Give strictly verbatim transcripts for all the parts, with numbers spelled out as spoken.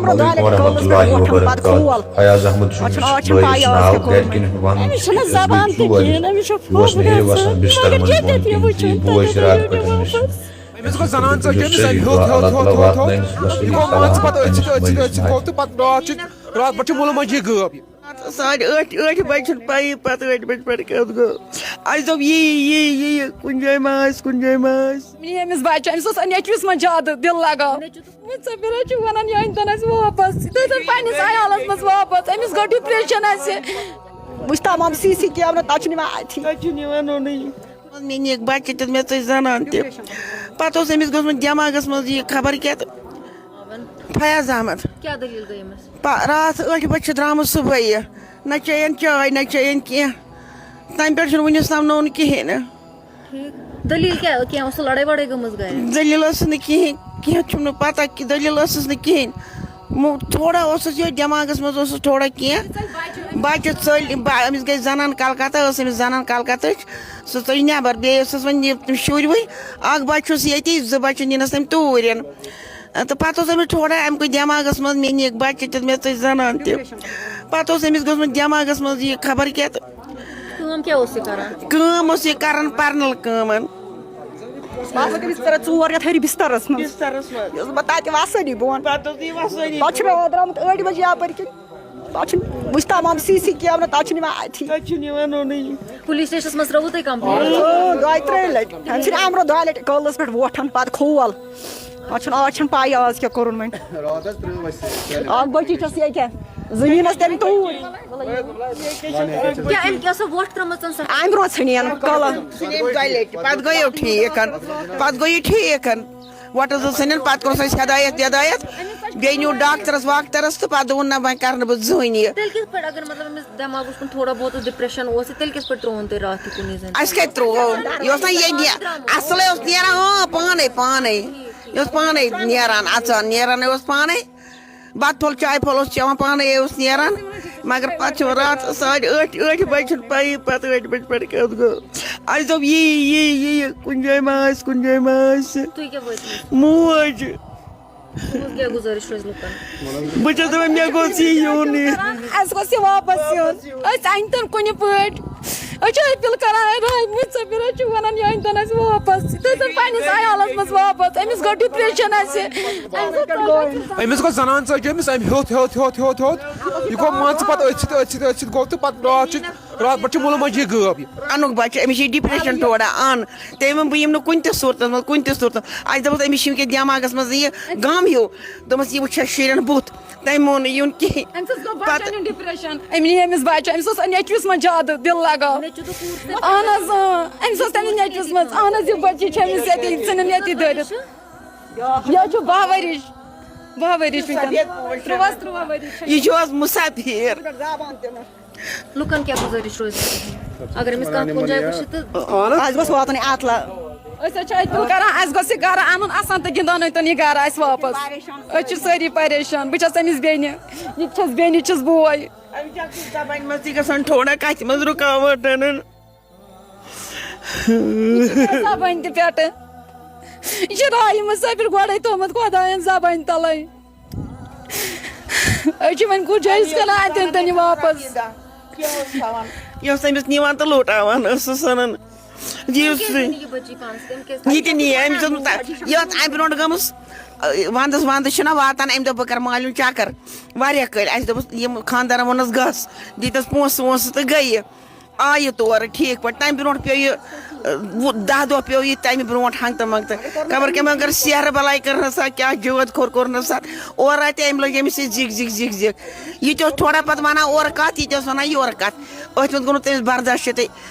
السلام علیکم ورحمۃ اللہ وبرکاتہ۔ فیاض احمد چھُ، أمِس چھُ بٲیِس ناو، گرِکٮ۪ن ہُنٛد وَنُن چھُ، أمِس چھُنہٕ زبان تہِ کِہیٖنۍ، أمِس چھُ یہِ اوس مےٚ ہے وَسان بِستَر منٛز بۄن کِنۍ، یہِ بوے چھِ راتھ پٮ۪ٹھ أمِس۔ أمِس گوٚو زنان ژٔج، أمِس أمۍ ہیوٚت، ہیوٚت، ہیوٚت، ہیوٚت، ہیوٚت۔ یہِ گوٚو مان ژٕ پَتہٕ أتھۍ سۭتۍ، أتھۍ سۭتۍ، أتھۍ سۭتۍ گوٚو تہٕ پَتہٕ راتھ چھِ، راتھ پٮ۪ٹھ چھِ مُلہٕ مۄنجہِ غٲب یہِ۔ ساڑِ ٲٹھِ، ٲٹھِ بجہِ چھُنہٕ پَیی، پَتہٕ ٲٹھِ بجہِ پٮ۪ٹھ کیٛاہ گوٚو۔ اَسہِ دوٚپ، یی، یی، یی، کُنہِ جایہِ ما آسہِ، کُنہِ جایہِ ما آسہِ۔ یہِ أمِس بَچہِ، أمِس اوس نیٚچوِس منٛز زیادٕ دِل لگاو۔ مُژبِرا چھُ وَنان، یہِ أنۍ تَن اَسہِ واپَس، یہِ تھٲے تَن پنٛنِس عیالَس منٛز واپَس، أمِس گوٚو ڈِپرٛیشَن اَسہِ۔ وٕچھ تَمام سی سی کیمرہ، تَتھ چھُنہٕ یِوان اَتھِ۔ تَتہِ چھُنہٕ یِوان نوٚنُے۔ مےٚ نِکھ بَچہِ تہِ، مےٚ ژٔج زَنان تہِ۔ پَتہٕ اوس أمِس گوٚمُت دٮ۪ماغَس منٛز یہِ خبر کیٛاہ تہٕ فیاض احمد۔ کیٛاہ دٔلیٖل گٔے أمِس؟ پَ-، راتھ ٲٹھِ بَجہِ چھِ درٛامٕژ صُبحٲے یہِ، نہ چیٚیَن چاے، نہ چیٚیَن کینٛہہ۔ تَمہِ پٮ۪ٹھ چھُنہٕ وٕنیُک تام نوٚن کِہیٖنۍ نہٕ۔ ٹھیٖک۔ دٔلیٖل کیٛاہ، کینٛہہ اوس لڑٲے وڑٲے گٔمٕژ گرِ؟ دٔلیٖل ٲسٕس نہٕ کِہیٖنۍ، کینٛہہ چھُم نہٕ پتہ کہِ دٔلیٖل ٲسٕس نہٕ کِہیٖنۍ۔ مو-، تھوڑا اوسُس یہِ دٮ۪ماغس منٛز اوسُس تھوڑا کینٛہہ۔ بچہِ ژٔلۍ، بہ-، أمِس گٔے زنان کلکتہ، ٲس أمِس زنان کلکتٕچ، سۄ ژٔج نٮ۪بر۔ بیٚیہِ ٲسٕس وۄنۍ یہِ، تِم شُرۍ وٕنۍ، اکھ بچہِ چھُس ییٚتی، زٕ بچہِ نِنس تٔمۍ توٗرۍ۔ تہٕ پتہٕ اوس أمِس تھوڑا اَمہِ کُے دٮ۪ماغس منٛز، مےٚ نِکھ بچہِ تہِ، مےٚ ژٔج زنان تہِ۔ پتہٕ اوس أمِس گوٚمُت دٮ۪ماغس منٛز یہِ خبر کیٛاہ تہٕ کٲم کیٛاہ اوس یہِ کران؟ کٲم اوس یہِ کران، پرنل کٲمن۔ بہٕ ہسا گٔیَس کران ژور رٮ۪تھ ہیٚرِ بسترس منٛز۔ بسترس منٛز۔ یہِ اوس بہٕ تتہِ وسٲنی بۄن۔ پتہٕ اوس یہِ وسٲنی۔ پتہٕ چھُ مےٚ اورٕ درٛامُت ٲٹھِ بجہِ یپٲرۍ کِنۍ۔ تتھ چھُنہٕ، وٕچھ تمام سی سی کیمرہ، تتھ چھُنہٕ یِوان اتھی۔ تتھ چھُنہٕ یِوان نوٚنُے۔ پُلیٖس سٹیشنس منٛز ترٲووٕ تۄہہِ کمپلینٹ؟ اۭں، دۄیہِ ترٛیٚیہِ لٹہِ۔ أمۍ سٕنٛدِ امرو دۄیہِ لٹہِ کٲلس پٮ۪ٹھ ووٹھن، پتہٕ کھول۔ اتھ چھُنہٕ، آز چھَنہٕ پَیی آز کیٛاہ کوٚرُن وۄنۍ۔ راتھ حظ ترٛٲو اَسہِ۔ اکھ بٔچی چھَس ییٚتہِ۔ زٔمیٖنَس تَمہِ توٗرۍ۔ کیٛاہ أمۍ کیٛاہ سا وۄٹھ ترٲومٕژ سۄ؟ اَمہِ برونٛہہ ژھٕنِن کَلہٕ۔ ژھٕنِن دۄیہِ لَٹہِ۔ پَتہٕ گٔیو ٹھیٖک۔ پَتہٕ گوٚو یہِ ٹھیٖک۔ وۄٹہٕ زٕ ژھٕنِن، پَتہٕ کوٚرُس اَسہِ ہدایت یدایت۔ بیٚیہِ نیوٗ ڈاکٹرَس واکٹرَس تہٕ پَتہٕ دوٚپُن، نہ، وۄنۍ کَرٕ نہٕ بہٕ زٕہٕنۍ یہِ۔ تیٚلہِ کِتھ پٲٹھۍ، اگر مطلب أمِس دٮ۪ماغ اوس کُن تھوڑا بہت اوس، ڈپریشن اوس، تیٚلہِ کِتھ پٲٹھۍ ترٛووُن تۄہہِ راتھ یہِ کُنُے زٔنۍ؟ اَسہِ کَتہِ ترٛوو؟ یہِ اوس نہ ییٚتہِ، اَصلٕے اوس نیران، اۭں، پانَے، پانَے۔ یہِ اوس پانَے نیران، اَژان، نیران اوس پانَے۔ بَتہٕ پھوٚل، چایہِ پھوٚل اوس چٮ۪وان پانَے، یہِ اوس نیران۔ مگر پَتہٕ چھُ راتَس ساڑِ ٲٹھِ، ٲٹھِ بَجہِ چھُنہٕ پَیی، پَتہٕ ٲٹھِ بَجہِ پٮ۪ٹھ کیٛاہ اوس گوٚو۔ اَسہِ دوٚپ، یی، یی، یی، کُنہِ جایہِ ما آسہِ، کُنہِ جایہِ ما آسہِ۔ تُہۍ کیٛاہ وٲتۍ؟ موج۔ تُہٕنٛز کیٛاہ گُزٲرِش روزِ لُکَن؟ بہٕ چھَس دَپان، مےٚ گوٚژھ یہِ یُن یہِ۔ اَسہِ گوٚژھ یہِ واپَس یُن۔ أسۍ اَنہِ تَن کُنہِ پٲٹھۍ۔ أسۍ چھِ اپیل کران، راے مُنصفر حظ چھُ وَنان، یہِ أنۍ تَن اَسہِ واپَس۔ یہِ تھٲے تَن پنٛنِس عیالَس منٛز واپَس۔ أمِس گوٚو ڈپریشن اَسہِ۔ أمِس گوٚو أمِس گوٚو زنان ژٔج أمِس، أمۍ ہیوٚت، ہیوٚت، ہیوٚت، ہیوٚت، ہیوٚت۔ یہِ گوٚو مان ژٕ پَتہٕ أتھۍ سۭتۍ، أتھۍ سۭتۍ، أتھۍ سۭتۍ گوٚو تہٕ پَتہٕ راتھ چھِ، راتھ پٮ۪ٹھ چھِ مُلہٕ مۄنجہِ غٲب یہِ۔ اَنُکھ بَچہٕ، أمِس چھِ ڈپریشن تھوڑا، اَن۔ تٔمۍ ووٚن، بہٕ یِمہٕ نہٕ کُنہِ تہِ صوٗرتَس منٛز، کُنہِ تہِ صوٗرتَس۔ اَسہِ دوٚپُس، أمِس چھِ وٕنکٮ۪س دٮ۪ماغَس منٛز یہِ غم ہیوٗ۔ دوٚپمَس، یہِ وٕچھِ ہا شُرٮ۪ن بُتھ۔ تٔمۍ مون نہٕ یُن کِہیٖنۍ۔ أمِس حظ گوٚو بَچَن پَتہٕ ہُنٛد ڈپریشن۔ أمۍ نی أمِس بَچہٕ، أمِس اوس نیٚچوِس منٛز زیادٕ دِل لگاو۔ نیٚچوٗ تہٕ کوٗر تہِ۔ اَہَن حظ، اۭں، أمِس اوس تٔمِس نیٚچوِس منٛز، اَہَن حظ، یہِ بَچی چھےٚ أمِس ییٚتی، ژھٕنُن ییٚتی دٲرِتھ۔ یہِ حظ چھُ باہ ؤرِش، باہ ؤرِش وٕنکٮ۪ن۔ تُرٛواہ، تُرٛواہ ؤرِش چھےٚ۔ یہِ چھُ حظ مُسافِر۔ لُکن کیٛاہ گُزٲرِش روزِ؟ اگر أمِس کانٛہہ کُنہِ جایہِ وٕچھِ تہٕ اَسہِ گوٚژھ واتُن یہِ اطلاع۔ أسۍ حظ چھِ اپیل کران، اَسہِ گوٚژھ یہِ گرٕ اَنُن اَسان تہٕ گِنٛدنٲوۍ تون یہِ گرٕ اَسہِ واپس۔ أسۍ چھِ سٲری پریشان۔ بہٕ چھَس أمِس بیٚنہِ، یہِ تہِ چھَس بیٚنہِ، یہِ چھُس بوے۔ أمِس چھِ اَتھ زبانہِ منٛز تہِ گژھان تھوڑا کَتھِ منٛز رُکاوٹ اَنان۔ یہِ چھِ مےٚ زبٲنۍ تہِ پٮ۪ٹھٕ۔ یہِ چھِ رایہِ منٛز سۄ پٮ۪ٹھ گۄڈَے تھوٚومُت خۄدایَن زبٲنۍ تَلَے۔ أسۍ چھِ وۄنۍ گُجٲیِش کران، اَتہِ أنۍ تَن یہِ واپس۔ یہِ اوس أمِس نِوان تہٕ لوٹاوان ٲسٕس اَنان۔ یہِ اوس کیٛازِ نِنہٕ یہِ بٔچی پانَس؟ تٔمۍ کیٛازِ یہِ تہِ نِیہِ أمۍ دیُت نہٕ تَتھ۔ یہِ اوس اَمہِ برونٛٹھ گٔمٕژ، آ، وَندَس، وَندَس چھُنہ واتان، أمۍ دوٚپ، بہٕ کَرٕ مالیُن چَکَر۔ واریاہ کٲلۍ اَسہِ دوٚپُس، یِم خانٛدارَن ووٚنُس، گژھ، دِتِس پونٛسہٕ وونٛسہٕ تہٕ گٔیہِ۔ آیہِ تور ٹھیٖک پٲٹھۍ۔ تَمہِ برونٛٹھ پیوٚو یہِ، اَ، وُ-، دَہ دۄہ پیوٚو یہِ تَمہِ برونٛٹھ ہنٛگتہٕ منٛگتہٕ۔ خبر کیٛاہ، مگر سیرٕ بَلاے کٔرنَس سا، کیٛاہ جٲد کھوٚر کوٚرنَس سا۔ اورٕ آے تہٕ أمۍ لٲج أمِس سۭتۍ زِگ زِگ زِگ زِگ۔ یہِ تہِ اوس تھوڑا پَتہٕ وَنان اورٕ کَتھ، یہِ تہِ اوس وَنان یورٕ کَتھ۔ أتھۍ منٛز گوٚو نہٕ تٔمِس برداش تہٕ،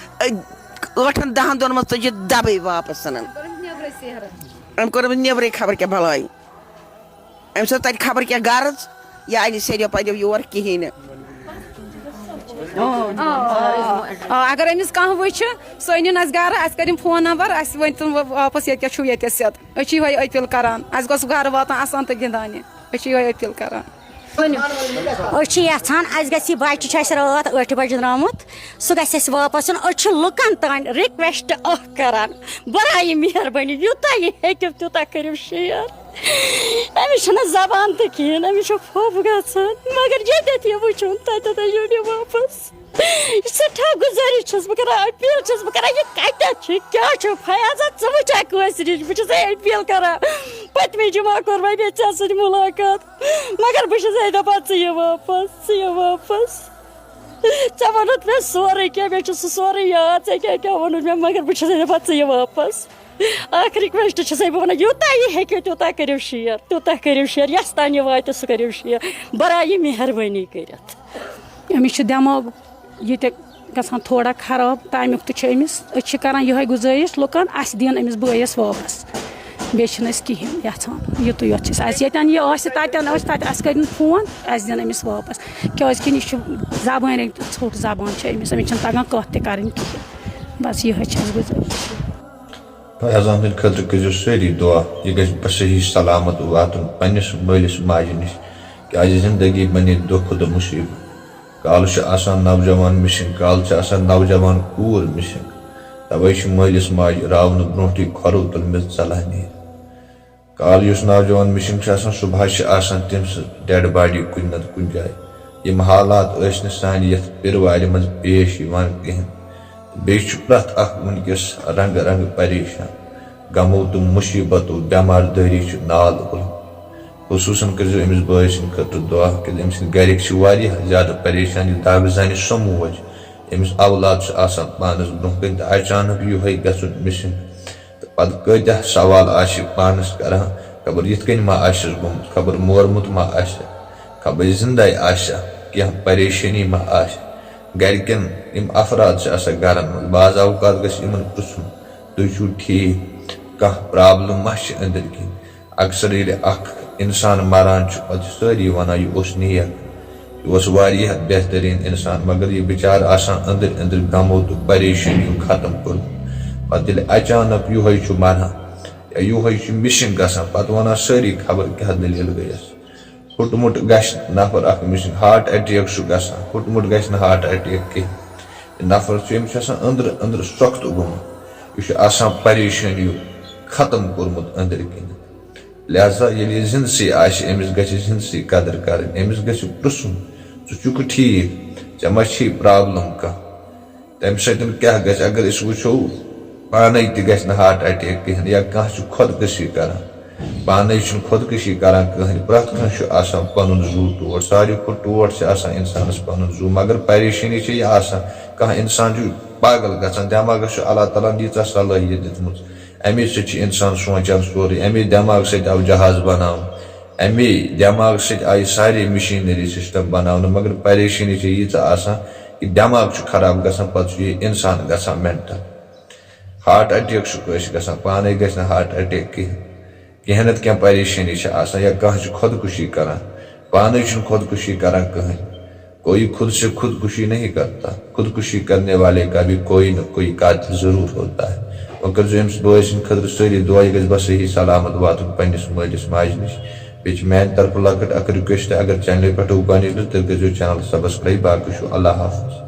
أ، ٲٹھَن دَہَن دۄہَن منٛز ژٔج یہِ دَبٕے واپَس ژٕنَن۔ أمۍ کوٚر أمِس نیٚبرٕے خبر کیٛاہ بَلاے۔ أمِس ٲس تَتہِ خبر کیٛاہ غرض، یہِ آیہِ نہٕ سیٚدیو پَدیو یور کِہیٖنۍ نہٕ۔ آ، اگر أمِس کانٛہہ وٕچھِ، سُہ أنِن اَسہِ گَرٕ، اَسہِ کَرِ یِم فون نمبر، اَسہِ ؤنۍ تِم واپَس ییٚتہِ کیٛاہ چھُو ییٚتہِ سیٚد۔ أسۍ چھِ یِہوٚے أپیٖل کَران، اَسہِ گوٚژھ گَرٕ واتُن اَسان تہٕ گِنٛدان یہِ۔ أسۍ چھِ یِہوٚے أپیٖل کَران۔ أسۍ چھِ یَژھان، اَسہِ گژھِ یہِ بَچہِ، چھُ اَسہِ راتھ ٲٹھِ بَجہِ درٛامُت، سُہ گژھِ اَسہِ واپَس یُن۔ أسۍ چھِ لُکَن تام request اَکھ کَران، برایہِ مہربٲنی، یوٗتاہ یہِ ہیٚکِو، تیوٗتاہ کٔرِو share۔ أمِس چھَنہٕ زبان تہِ کِہیٖنۍ، أمِس چھُ پھوٚپھ گژھان۔ مگر ییٚتٮ۪تھ یہِ وٕچھُن، تَتٮ۪تھ أنِو یہِ واپس۔ سٮ۪ٹھاہ گُزٲرِش چھَس بہٕ کران، اپیٖل چھَس بہٕ کران، یہِ کَتٮ۪تھ چھُ، کیٛاہ چھُ؟ فیاضہ، ژٕ وٕچھا کٲنٛسہِ نِش؟ بہٕ چھَسے اپیٖل کران۔ پٔتمہِ جمعہ کوٚر وۄنۍ مےٚ ژےٚ سۭتۍ مُلاقات، مگر بہٕ چھَسے دَپان، ژٕ یہِ واپس، ژٕ یہِ واپس۔ ژےٚ ووٚنُتھ مےٚ سورُے کینٛہہ، مےٚ چھُ سُہ سورُے یاد، ژےٚ کیٛاہ کیٛاہ ووٚنُتھ مےٚ، مگر بہٕ چھَسے دَپان، ژٕ یہِ واپس۔ اکھ request چھَسے بہٕ وَنان، یوٗتاہ یہِ ہیٚکِو، تیوٗتاہ کٔرِو share، تیوٗتاہ کٔرِو share، یَس تام یہِ واتہِ، سُہ کٔرِو share، برایہِ مہربٲنی کٔرِتھ۔ أمِس چھُ دٮ۪ماغ ییٚتہِ گژھان تھوڑا خراب، تَمیُک تہِ چھُ أمِس۔ أسۍ چھِ کران یِہوٚے گُزٲرِش لُکن، اَسہِ دِن أمِس بٲیِس واپس۔ بیٚیہِ چھِنہٕ أسۍ کِہیٖنۍ یَژھان۔ یُتُے یوت چھِ أسۍ۔ اَسہِ ییٚتٮ۪ن یہِ آسہِ، تَتٮ۪ن ٲسۍ، تَتہِ اَسہِ کٔرِن فون، اَسہِ دِن أمِس واپس۔ کیٛازِ کہِ یہِ چھُ زبٲنۍ رٔنٛگۍ تہٕ ژھوٚٹ زبان چھِ أمِس، أمِس چھِنہٕ تَگان کَتھ تہِ کَرٕنۍ کِہیٖنۍ۔ بس یِہوٚے چھِ اَسہِ گُزٲرِش۔ فیاض احمد خٲطرٕ کٔرۍزیو سٲری دُعا، یہِ گژھِ بصحیح سلامت واتُن پنٛنِس مٲلِس ماجہِ نِش، کیٛازِ زندگی بنے دۄہ کھۄتہٕ دۄہ مُصیٖبت۔ کالہٕ چھُ آسان نوجوان missing، کالہٕ چھِ آسان نوجوان کوٗر missing۔ توے چھُ مٲلِس ماجہِ راونہٕ برونٛٹھٕے کھۄرو تُلمٕژ ژلان نیٖر۔ کالہٕ یُس نوجوان missing چھُ آسان، صبحس چھِ آسان تٔمۍ سٕنٛز dead body کُنہِ نتہٕ کُنہِ جایہِ۔ یِم حالات ٲسۍ نہٕ سانہِ یَتھ پِرٕ وارِ منٛز پیش یِوان کِہیٖنۍ۔ بیٚیہِ چھُ پرٛٮ۪تھ اکھ وٕنکیٚس رنٛگہٕ رنٛگہٕ پریشان۔ غمو تہٕ مُصیٖبتو بٮ۪مار دٲری چھُ نال گوٚلمُت۔ خصوٗصن کٔرۍزیو أمِس بٲے سٕنٛدِ خٲطرٕ دُعا، کیٛازِ أمۍ سٕنٛدِ گرِکۍ چھِ واریاہ زیادٕ پریشان۔ یہِ دَگ زَنہِ سۄ موج، أمِس اولاد چھُ آسان پانَس برٛونٛہہ کَنہِ تہٕ اچانک یِہوٚے گژھُن missing۔ تہٕ پَتہٕ کۭتیٛاہ سوال آسہِ پانَس کران، خبر یِتھ کٔنۍ ما آسٮ۪س گوٚمُت، خبر مورمُت ما آسہِ، خبر زِندَے آسہِ، کینٛہہ پریشٲنی ما آسہِ۔ گرِکٮ۪ن یِم افراد چھِ آسان گرن منٛز، بعض اوقات گژھِ یِمن پرٛژھُن، تُہۍ چھِو ٹھیٖک، کانٛہہ problem ما چھِ أنٛدٕرۍ کِنۍ؟ اکثر ییٚلہِ اکھ انسان مران چھُ، پتہٕ چھِ سٲری ونان، یہِ اوس نیک، یہِ اوس واریاہ بہتریٖن انسان، مگر یہِ بِچارٕ آسان أنٛدٕرۍ أنٛدٕرۍ غمو تہٕ پریشٲنیو ختم کوٚرمُت۔ پتہٕ ییٚلہِ اچانک یِہوٚے چھُ مران یا یِہوٚے چھُ missing گژھان، پتہٕ ونان سٲری، خبر کیٛاہ دٔلیٖل گٔیَس۔ پھُٹمُت گژھِ نفر اکھ missing، heart attack چھُ گژھان، پھُٹمُت گژھِ نہٕ heart attack کینٛہہ۔ یہِ نفر چھُ، أمِس چھُ آسان أنٛدرٕ أنٛدرٕ سۄختہٕ گوٚمُت، یہِ چھُ آسان پریشٲنیو ختم کوٚرمُت أنٛدٕرۍ کِنۍ۔ لہذا ییٚلہِ یہِ زِندسٕے آسہِ، أمِس گژھِ زِندسٕے قدٕر کَرٕنۍ، أمِس گژھِ پرٛژھُن، ژٕ چھُکھ ٹھیٖک، ژےٚ ما چھے problem کانٛہہ؟ تَمہِ سۭتۍ کیٛاہ گژھِ؟ اگر أسۍ وٕچھو، پانَے تہِ گژھِ نہٕ heart attack کِہیٖنۍ، یا کانٛہہ چھُ خۄدکٔشی کَران، پانَے چھُنہٕ خۄدکٔشی کَران کٕہٕنۍ، پرٛٮ۪تھ کانٛہہ چھُ آسان پَنُن زُو ٹوٹھ، ساروی کھۄتہٕ ٹوٹھ چھِ آسان اِنسانَس پَنُن زُو، مگر پریشٲنی چھِ یہِ آسان، کانٛہہ اِنسان چھُ پاگل گژھان، دٮ۪ماغَس چھُ اللہ تعالیٰ ہَن ییٖژاہ صلٲحیت دِژمٕژ، اَمے سۭتۍ چھُ اِنسان سونٛچان سورُے، اَمے دٮ۪ماغ سۭتۍ آو جہاز بَناونہٕ، اَمے دٮ۪ماغ سۭتۍ آیہِ سارے machinery system بَناونہٕ، مگر پریشٲنی چھِ ییٖژاہ آسان کہِ دٮ۪ماغ چھُ خراب گژھان، پَتہٕ چھُ یہِ اِنسان گژھان mental۔ Heart attack چھُ کٲنٛسہِ گژھان، پانَے گژھِ نہٕ heart attack کِہیٖنۍ، کینٛہہ نَتہٕ کینٛہہ پریشٲنی چھِ آسان، یا کانٛہہ چھُ خۄدکُشی کَران، پانَے چھُنہٕ خۄدکُشی کَران کٕہٕنۍ۔ کوئی خود سے خودکشی نہیں کرتا، خودکشی کرنے والے کا بھی کوئی نہ کوئی قاتل ضرور ہوتا ہے۔ وۄنۍ کٔرۍزیو أمِس بٲے سٕنٛدِ خٲطرٕ سٲری دُعا، یہِ گژھِ بصحیح سلامت واتُن پنٛنِس مٲلِس ماجہِ نِش۔ بیٚیہِ چھِ میٛانہِ طرفہٕ لۄکٕٹ اکھ request، اگر channelہِ پٮ۪ٹھ گۄڈٕنِچ لَٹہِ، تیٚلہِ کٔرۍزیو channel subscribe۔ باقٕے چھُ اللہ حافظ۔